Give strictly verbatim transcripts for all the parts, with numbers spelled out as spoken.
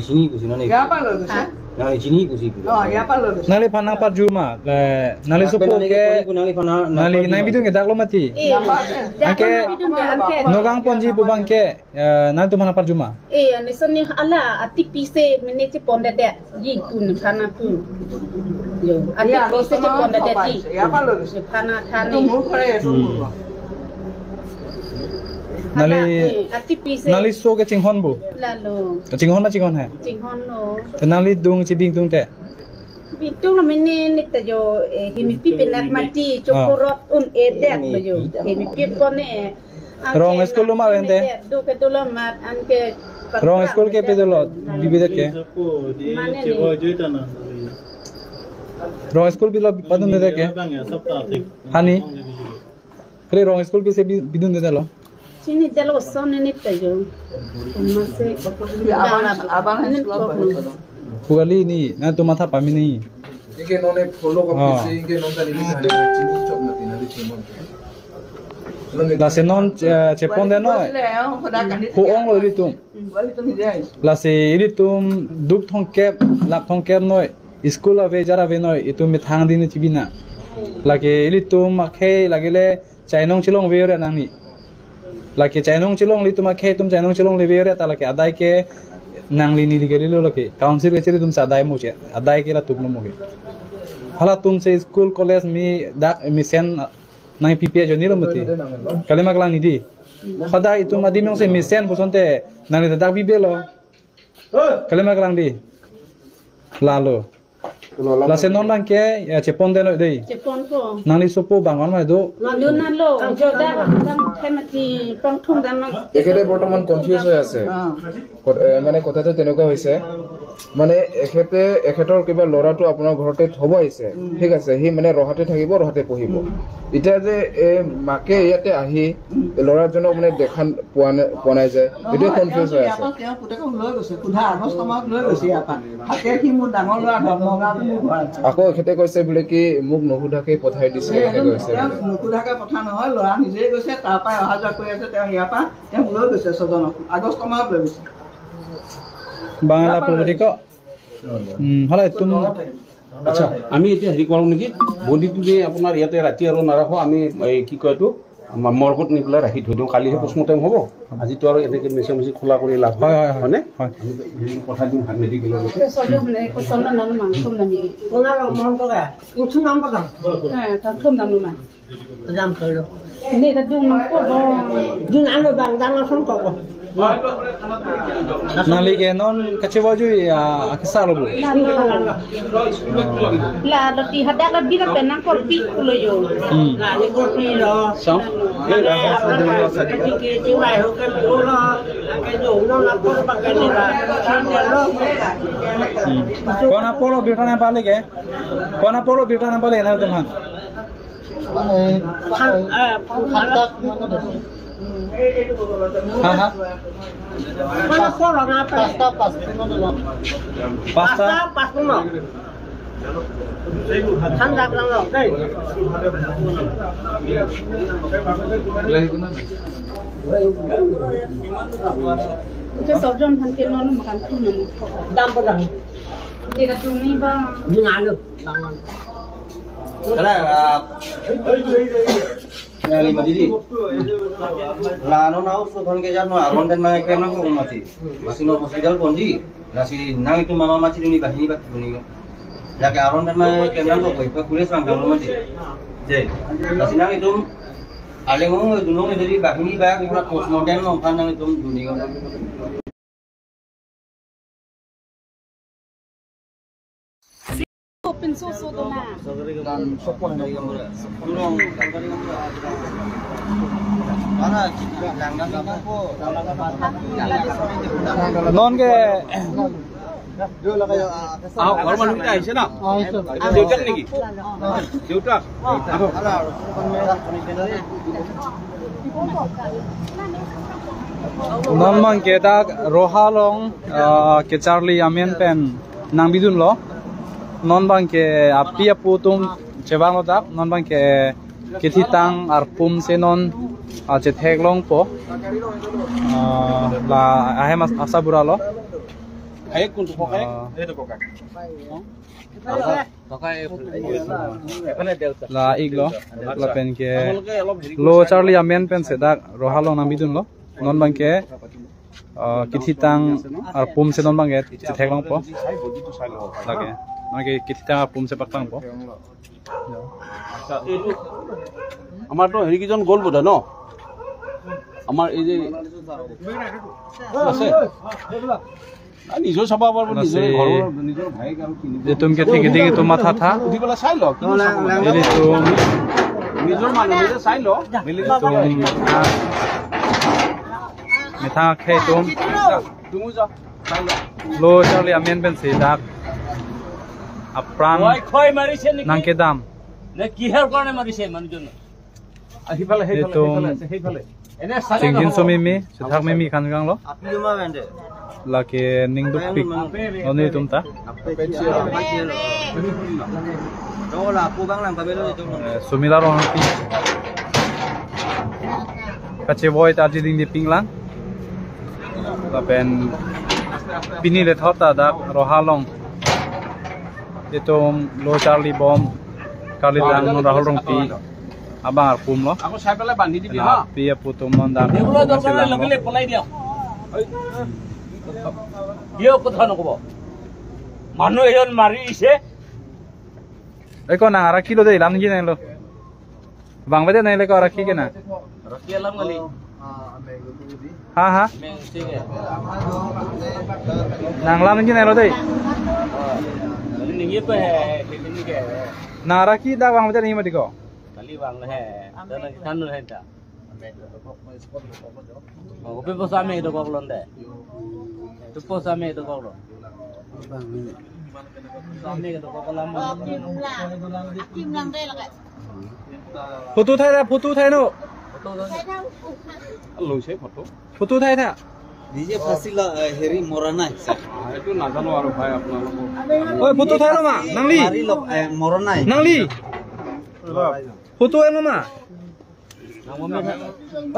Chini kusi nani. Yapan lo kusi. Ha? Nani chini kusi kusi. Oh, yapan lo kusi. Nangli aphan nangparju ma, le, nangli sopo ke, nangli aphan nang, nangli nangparju nang ma. Bidung ke dak lo mati. Eh, anke nangtum bidung ke, anke. Nogang ponji pu abang ke, eh, nangtum aphan nangparju ma. Eh, ani sonni hala, ati pise mene chepondedet, ji pun, sana pun. Yo, ati pise chepondedet ji. Yapan lo kusi. Sana thani. Itu mukre itu. Hmm. Nangli, eh, ati pise. Nangli so ke chinghon bo? Lalo. Chinghon ma chinghon he? Chinghon lo. Te nangli dung chibingtung te? Bingtung lo mene ne ta jo, eh, hemipi penak mati, ah, chokorot un-edet lo jo. Hemipi pon ne. Rong school lo ma vente? Do ke do lo mat, anke rong school ke pe dolo, bibi det ke? Mane ne. Rong school bilo padundet ke? Hani? Kre rong school pise bi-, bidundet lo? Chini delo son ne ta jo. Mase. Abang, abang ini school apa? Pugali ni, nangtum matha pame ni. Inke non e follow ko. Oh. Pise, inke non tadi bisa hanya chini chok mati nangli chini. Lasi non, eh, chepondet noi. Hu-ong lo ilitum. Lasi ilitum duk thomkep, lak thomkep noi. School ave, jar ave noi, itum methang ding ne chibina. Lake ilitum akhei, lake le chainong chelong ave ore nangli. Lake chainong chelong ilitum akhei atum chainong chelong le ave ore ta lake adai ke nangli neli ke lilo lake. Council ke chiri atum si adai mo che. Adai ke latum lo mo ke. Halatum si school college me dak mesen nangpipe ajoine lo mati. Kalima kelangni dei. Pada itum adim jongsi mesen pusonte nangli dak bibe lo. Kalima kelangdi. Lalo. Lasi non abang ke, ya, chepondet noi dei. Chepon ko. Nangli sopo bang-an ma do. Lalo nalo. Ang joda, ang themati, pangthum dam. এখেতে বৰ্তমান কনফিউজ হৈ আছে। অ। ক-, এ, মানে কথাটো তেনেকুৱা হৈছে, মানে এখেতে, এখেতৰ কিবা ল'ৰাটো আপোনাৰ ঘৰতে থব আহিছে, উম। ঠিক আছে, সি মানে ৰহাতে থাকিব, ৰহাতে পঢ়িব। উম। এতিয়া যে এই মাকে ইয়াতে আহি উম। ল'ৰাজনক মানে দেখা পোৱা নাই, পোৱা নাই যে, এইটোৱে নহয়, কনফিউজ হৈ আছে। ইয়াৰ পৰা তেওঁ পুতেকক লৈ গৈছে, সোধা আগষ্ট মাহত লৈ গৈছে ইয়াৰ পৰা। থাকে সি মোৰ ডাঙৰ ল'ৰা, ধৰ্ম গাঁৱত মোৰ ঘৰ আছে। আকৌ এখেতে কৈছে বোলে কি, "মোক নুসুধাকে পঠাই দিছে", এই এনেকে একদম কৈছে তেওঁ বোলে। নুসুধাকে পঠা নহয়, ল'ৰা নিজেই গৈছে, তাৰ পৰাই অহা যোৱা কৰি আছে, তেওঁ ইয়াৰ পৰা তেওঁক লৈ গৈছে ছজনক, আগষ্ট মাহত লৈ গৈছে। বাংলা পদ্ধতি ক? উম, হ'লে তুমি আচ্ছা, আমি এতিয়া হেৰি কৰোঁ নেকি, বডিটো যে আপোনাৰ ইয়াতে ৰাতি আৰু নাৰাখো, আমি এই কি কয় এইটো, আমাৰ মৰ্গত নি পেলাই ৰাখি থৈ দিওঁ, কালিহে পষ্টমৰ্টেম হ'ব। আজিতো আৰু এনেকে মিছা মিছি খোলা কৰি লাভ নাই, হয়, হয়, হয়। হয়নে? হয়। আমি হেৰি পঠাই দিম মেডিকেললৈকে। Jam solo. Ini ta dung ko bo. Jun ano bang dang ason ko ko. Nangli ke non kachevoi jui, ah, akesar lo bo. La, la ti hadak la bira penang korpi kulo jo. Hmm. La ni korpi lo. Sam? Ke jiwai ho ke lo. Ke jo no la por pa ke ni la. Hmm. Kona polo birta na pale ke? Kona polo birta na pale na teman. Phan-, eh, phan-, সাতটা কিমানত আছে? হা, হা? Mana polo na apa? পাঁচটা, পাঁচটা কিমানত ওলাম। পাঁচটা? Pasta, pas puno. Than dak lang lo, dei. Ke sorjon han ke non makan tu non. Dam pa dam. Dia kata ni bang. Di ngalo, bang. Kala, ah, ya, lima didi. La, no, na, usu, kan, ke, jan, no, aron, den, ma, ke, ma, ko, mati. Masih, no, hospital, ponji. Lasi, nang, itu, mama, mati, duni, bahini, bah, duni. Ya, ke, aron, den, ma, ke, ma, ko, ko, ipa, kulis, bang, kamu, mati. Je. Lasi, nang, itu, aleng, ngomong, dunong, jadi, bahini, bah, ipa, postmortem, no, kan, nang, itu, duni, ko. Pinso so dona. Non ke আহ, ঘৰৰ মানুহকেইটা আহিছে ন? আহিছে। দেউতাক নেকি? দেউতাক? আহক। Non abang ke dak Roha along, ah, kecharli amen pen nangbidun lo. Non abang ke api apo atum chevang lo dak. Non abang ke kethitang arpum si non, ah, chethek longpo. Ah, la ahem as-, asabura lo. ভায়েক কোনটো? ককায়েক? অ। এইটো ককায়েক। ককায়েক। এইফালে দেউতা। La-iklo, lapen ke আপোনালোকে অলপ হেৰি lo কৰি চাই charli amen pensi dak Rohalong nangbidunlo. Non abangke, uh, kethitang arpum si non abangke chetheklongpo. Lake, non ke kethitang arpum si paklangpo. আচ্ছা, এইটো আমাৰতো হেৰি কেইজন গ'ল বোধ হয় ন? আমাৰ এই যে আছে। আ, নিজৰ চাব পাৰিব, নিজৰে আছে। ঘৰৰ, নিজৰ ভাইক আৰু কি, নিজৰ Itum ke thik ding itum matha tha. সুধি পেলাই চাই ল, কিনো চাব লাগে। Ilitum, নিজৰ মানুহ নিজে চাই ল। Ilitum, ah, methang akhei atum. তুমি যা, চাই ল। Lo charli amen pensi dak apran খয় মাৰিছে নেকি? Nangkedam. নে কিহৰ কাৰণে মাৰিছে মানুহজন? আ, সিফালে, সেইফালে, Itum, সেইফালে আছে, সেইফালে। এনে চালে Chingjin নহ'ব। Sumimi, Sethak Mimi khanjanglo. Lake ningdukpik. Noni itum ta. Eh, Sumila Rongpi. Kachevoi ta jiding di pinglang. Lapen pini le thot ta dak Rohalong. Itum lo charli bom. Karli dang non Rahul Rongpi. Abang arpumlo. আকৌ চাই পেলাই বান্ধি দিবি, হা? Api apo atum non dam. এইবোৰৰ দৰকাৰ নাই, লগে লগে পলাই দিয়ক। কিয় কথা নকব? মানুহ এজন মাৰিছে। Eko nang arakhi lo dei, lam nangji nanglo. Bang bede nanglo ko arakhi ke na. Rakhi alam kali. Ha, ha. Meng sih ke. Nang lam nangji nanglo dei. Ini apa ya? Ini ke. Nang arakhi dak bang bede nangji mati ko. Kali bang le hai. Dan lagi sanu hai ta. Oh, kopi posa me dokok londe. Tu posa me dokok lo. Posa me dokok lama. Photo thai ra, photo thai no. Lo se photo. Photo thai tha. নিজে ফাঁচি ল-, এ, হেৰি মৰা নাই, ছাৰ। এইটো নাজানো আৰু ভাই আপোনালোকৰ। Oi, photo thai lo ma, nangli. মাৰি লওক, এ, মৰা নাই। Nangli. Photo eno ma.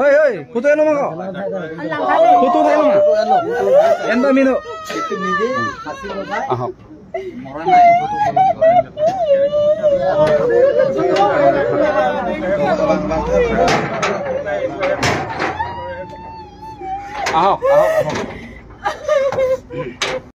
Oi, oi, photo eno ma ko. Photo thai lo ma. En ba mino. এইটো নিজে ফাঁচি ল-, আহক। মৰা নাই।